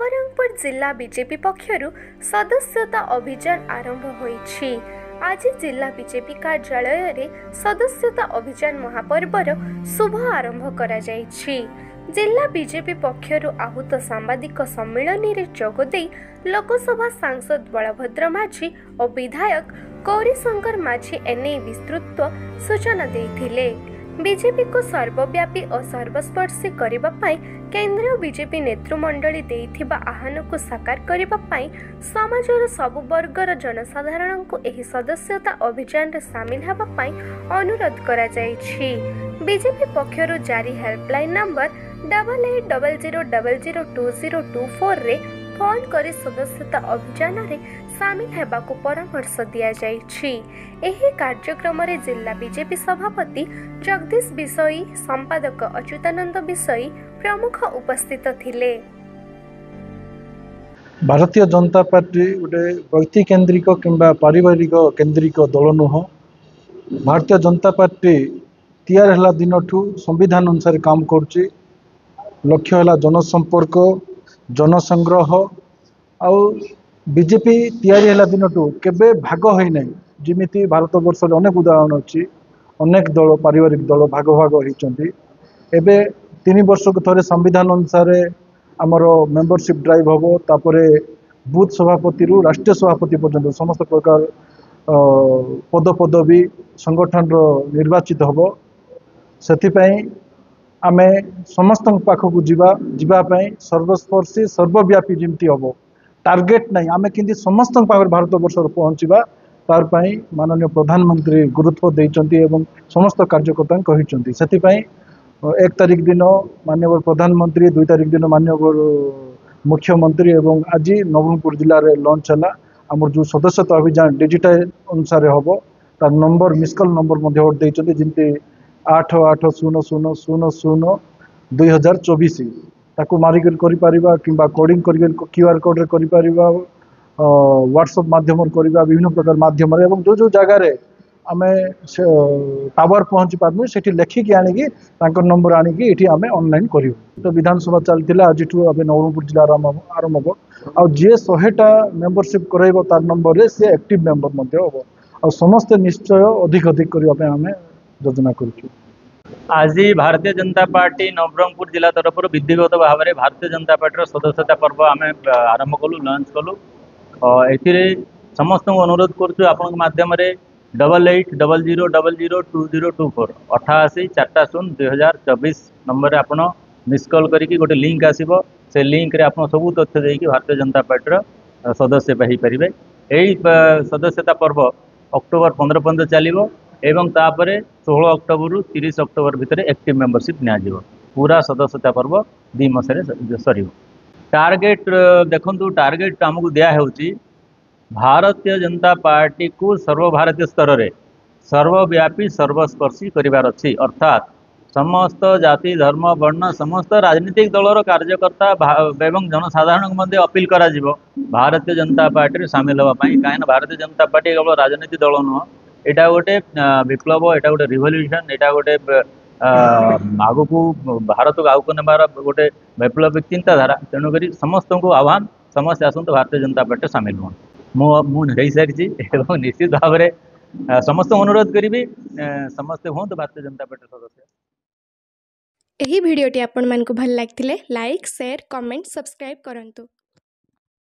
ନବରଙ୍ଗପୁର ଜିଲ୍ଲା ବିଜେପି ପକ୍ଷରୁ ସଦସ୍ୟତା ଅଭିଯାନ ଆରମ୍ଭ ହୋଇଛି। ଆଜି ଜିଲ୍ଲା ବିଜେପି କାର୍ଯ୍ୟାଳୟରେ ସଦସ୍ୟତା ଅଭିଯାନ ମହାପର୍ବର ଶୁଭ ଆରମ୍ଭ କରାଯାଇଛି। ଜିଲ୍ଲା ବିଜେପି ପକ୍ଷରୁ ଆହୁତ ସାମ୍ବାଦିକ ସମ୍ମିଳନୀରେ ଯୋଗଦେଇ ଲୋକସଭା ସାଂସଦ ବଳଭଦ୍ର ମାଝୀ ଓ ବିଧାୟକ ଗୌରୀଶଙ୍କର ମାଝୀ ଏନେଇ ବିସ୍ତୃତ ସୂଚନା ଦେଇଥିଲେ। ବିଜେପିକୁ ସର୍ବବ୍ୟାପୀ ଓ ସର୍ବସ୍ପର୍ଶୀ କରିବା ପାଇଁ କେନ୍ଦ୍ରୀୟ ବିଜେପି ନେତୃମଣ୍ଡଳୀ ଦେଇଥିବା ଆହ୍ୱାନକୁ ସାକାର କରିବା ପାଇଁ ସମାଜର ସବୁ ବର୍ଗର ଜନସାଧାରଣଙ୍କୁ ଏହି ସଦସ୍ୟତା ଅଭିଯାନରେ ସାମିଲ ହେବା ପାଇଁ ଅନୁରୋଧ କରାଯାଇଛି। ବିଜେପି ପକ୍ଷରୁ ଜାରି ହେଲ୍ପଲାଇନ୍ ନମ୍ବର 8800002024ରେ ଫୋନ୍ କରି ସଦସ୍ୟତା ଅଭିଯାନରେ ସାମିଲ ହେବାକୁ ପରାମର୍ଶ ଦିଆଯାଇଛି। ଏହି କାର୍ଯ୍ୟକ୍ରମରେ ଜିଲ୍ଲା ବିଜେପି ସଭାପତି ଜଗଦୀଶ ବିଷୋୟୀ, ସମ୍ପାଦକ ଅଚ୍ୟୁତାନନ୍ଦ ବିଷୋୟୀ ପ୍ରମୁଖ ଉପସ୍ଥିତ ଥିଲେ। ଭାରତୀୟ ଜନତା ପାର୍ଟି ଗୋଟେ ବ୍ୟକ୍ତି କେନ୍ଦ୍ରିକ କିମ୍ବା ପାରିବାରିକ କେନ୍ଦ୍ରିକ ଦଳ ନୁହଁ। ଭାରତୀୟ ଜନତା ପାର୍ଟି ତିଆରି ହେଲା ଦିନଠୁ ସମ୍ବିଧାନ ଅନୁସାରେ କାମ କରୁଛି। ଲକ୍ଷ୍ୟ ହେଲା ଜନସମ୍ପର୍କ, ଜନସଂଗ୍ରହ। ଆଉ ବିଜେପି ତିଆରି ହେଲା ଦିନଠୁ କେବେ ଭାଗ ହୋଇନାହିଁ। ଯେମିତି ଭାରତ ବର୍ଷରେ ଅନେକ ଉଦାହରଣ ଅଛି, ଅନେକ ଦଳ, ପାରିବାରିକ ଦଳ ଭାଗ ଭାଗ ହେଇଛନ୍ତି। ଏବେ 3 ବର୍ଷକୁ ଥରେ ସମ୍ବିଧାନ ଅନୁସାରେ ଆମର ମେମ୍ବରସିପ୍ ଡ୍ରାଇଭ୍ ହେବ। ତାପରେ ବୁଥ୍ ସଭାପତିରୁ ରାଷ୍ଟ୍ରୀୟ ସଭାପତି ପର୍ଯ୍ୟନ୍ତ ସମସ୍ତ ପ୍ରକାର ପଦପଦବୀ ସଂଗଠନର ନିର୍ବାଚିତ ହେବ। ସେଥିପାଇଁ ଆମେ ସମସ୍ତଙ୍କ ପାଖକୁ ଯିବା ପାଇଁ ସର୍ବସ୍ପର୍ଶୀ, ସର୍ବବ୍ୟାପୀ ଯେମିତି ହେବ, ଟାର୍ଗେଟ୍ ନାହିଁ, ଆମେ କେମିତି ସମସ୍ତଙ୍କ ପାଖରେ ଭାରତ ବର୍ଷରେ ପହଞ୍ଚିବା, ତାର ପାଇଁ ମାନନୀୟ ପ୍ରଧାନମନ୍ତ୍ରୀ ଗୁରୁତ୍ୱ ଦେଇଛନ୍ତି ଏବଂ ସମସ୍ତ କାର୍ଯ୍ୟକର୍ତ୍ତାଙ୍କୁ କହିଛନ୍ତି। ସେଥିପାଇଁ 1 ତାରିଖ ଦିନ ମାନ୍ୟବର ପ୍ରଧାନମନ୍ତ୍ରୀ, 2 ତାରିଖ ଦିନ ମାନ୍ୟବର ମୁଖ୍ୟମନ୍ତ୍ରୀ ଏବଂ ଆଜି ନବରଙ୍ଗପୁର ଜିଲ୍ଲାରେ ଲଞ୍ଚ ହେଲା। ଆମର ଯେଉଁ ସଦସ୍ୟତା ଅଭିଯାନ ଡିଜିଟାଲ ଅନୁସାରେ ହେବ, ତାର ନମ୍ବର, ମିସ୍ କଲ୍ ନମ୍ବର ମଧ୍ୟ ଦେଇଛନ୍ତି, ଯେମିତି 8800002024, ତାକୁ ମାରିକରି କରିପାରିବା କିମ୍ବା କୋଡ଼ିଂ କରିକି କ୍ୟୁଆର୍ କୋଡ଼୍ରେ କରିପାରିବା, ହ୍ୱାଟ୍ସଆପ୍ ମାଧ୍ୟମରେ କରିବା, ବିଭିନ୍ନ ପ୍ରକାର ମାଧ୍ୟମରେ। ଏବଂ ଯେଉଁ ଯେଉଁ ଜାଗାରେ ଆମେ ସେ ଟାୱାର ପହଞ୍ଚି ପାରୁନୁ, ସେଠି ଲେଖିକି ଆଣିକି ତାଙ୍କ ନମ୍ବର ଆଣିକି ଏଠି ଆମେ ଅନଲାଇନ୍ କରିବୁ। ତ ବିଧାନସଭା ଚାଲିଥିଲା, ଆଜିଠୁ ଏବେ ନବରଙ୍ଗପୁର ଜିଲ୍ଲାର ଆରମ୍ଭ ହେବ। ଆଉ ଯିଏ 100ଟା ମେମ୍ବରସିପ୍ କରାଇବ ତାର ନମ୍ବରରେ, ସେ ଆକ୍ଟିଭ୍ ମେମ୍ବର ମଧ୍ୟ ହେବ। ଆଉ ସମସ୍ତେ ନିଶ୍ଚୟ ଅଧିକ ଅଧିକ କରିବା ପାଇଁ ଆମେ ଯୋଜନା କରୁଛୁ। ଆଜି ଭାରତୀୟ ଜନତା ପାର୍ଟି ନବରଙ୍ଗପୁର ଜିଲ୍ଲା ତରଫରୁ ବିଧିବଦ୍ଧ ଭାବରେ ଭାରତୀୟ ଜନତା ପାର୍ଟିର ସଦସ୍ୟତା ପର୍ବ ଆମେ ଆରମ୍ଭ କଲୁ, ଲଞ୍ଚ କଲୁ। ଏଥିରେ ସମସ୍ତଙ୍କୁ ଅନୁରୋଧ କରୁଛୁ ଆପଣଙ୍କ ମାଧ୍ୟମରେ, 8800002024, 8800002024 ନମ୍ବରରେ ଆପଣ ମିସ୍ କଲ୍ କରିକି ଗୋଟେ ଲିଙ୍କ ଆସିବ, ସେ ଲିଙ୍କରେ ଆପଣ ସବୁ ତଥ୍ୟ ଦେଇକି ଭାରତୀୟ ଜନତା ପାର୍ଟିର ସଦସ୍ୟ ହେଇପାରିବେ। ଏଇ ସଦସ୍ୟତା ପର୍ବ ଅକ୍ଟୋବର 15 ପର୍ଯ୍ୟନ୍ତ ଚାଲିବ ଏବଂ ତାପରେ 16 ଅକ୍ଟୋବରରୁ 30 ଅକ୍ଟୋବର ଭିତରେ ଆକ୍ଟିଭ୍ ମେମ୍ବରସିପ୍ ନିଆଯିବ। ପୁରା ସଦସ୍ୟତା ପର୍ବ 2 ମାସରେ ସରିବ। ଟାର୍ଗେଟ୍ ଦେଖନ୍ତୁ, ଟାର୍ଗେଟ୍ ଆମକୁ ଦିଆହେଉଛି ଭାରତୀୟ ଜନତା ପାର୍ଟିକୁ ସର୍ବଭାରତୀୟ ସ୍ତରରେ ସର୍ବବ୍ୟାପୀ, ସର୍ବସ୍ପର୍ଶୀ କରିବାର ଅଛି। ଅର୍ଥାତ୍ ସମସ୍ତ ଜାତି, ଧର୍ମ, ବର୍ଣ୍ଣ, ସମସ୍ତ ରାଜନୈତିକ ଦଳର କାର୍ଯ୍ୟକର୍ତ୍ତା ଏବଂ ଜନସାଧାରଣଙ୍କୁ ମଧ୍ୟ ଅପିଲ କରାଯିବ ଭାରତୀୟ ଜନତା ପାର୍ଟିରେ ସାମିଲ ହେବା ପାଇଁ। କାହିଁକିନା ଭାରତୀୟ ଜନତା ପାର୍ଟି କେବଳ ରାଜନୀତି ଦଳ ନୁହଁ, ଏଇଟା ଗୋଟେ ବିପ୍ଳବ, ଏଇଟା ଗୋଟେ ରିଭଲ୍ୟୁସନ୍, ଏଇଟା ଗୋଟେ ଆଗକୁ ଭାରତକୁ ଆଗକୁ ନେବାର ଗୋଟେ ବୈପ୍ଳବିକ ଚିନ୍ତାଧାରା। ତେଣୁକରି ସମସ୍ତଙ୍କୁ ଆହ୍ୱାନ, ସମସ୍ତେ ଆସନ୍ତୁ, ଭାରତୀୟ ଜନତା ପାର୍ଟିରେ ସାମିଲ ହୁଅନ୍ତୁ। ମୁଁ ହେଇସାରିଛି ଏବଂ ନିଶ୍ଚିତ ଭାବରେ ସମସ୍ତଙ୍କୁ ଅନୁରୋଧ କରିବି, ସମସ୍ତେ ହୁଅନ୍ତୁ ଭାରତୀୟ ଜନତା ପାର୍ଟିର ସଦସ୍ୟ। ଏହି ଭିଡ଼ିଓଟି ଆପଣମାନଙ୍କୁ ଭଲ ଲାଗିଥିଲେ ଲାଇକ୍, ସେୟାର, କମେଣ୍ଟ, ସବସ୍କ୍ରାଇବ୍ କରନ୍ତୁ।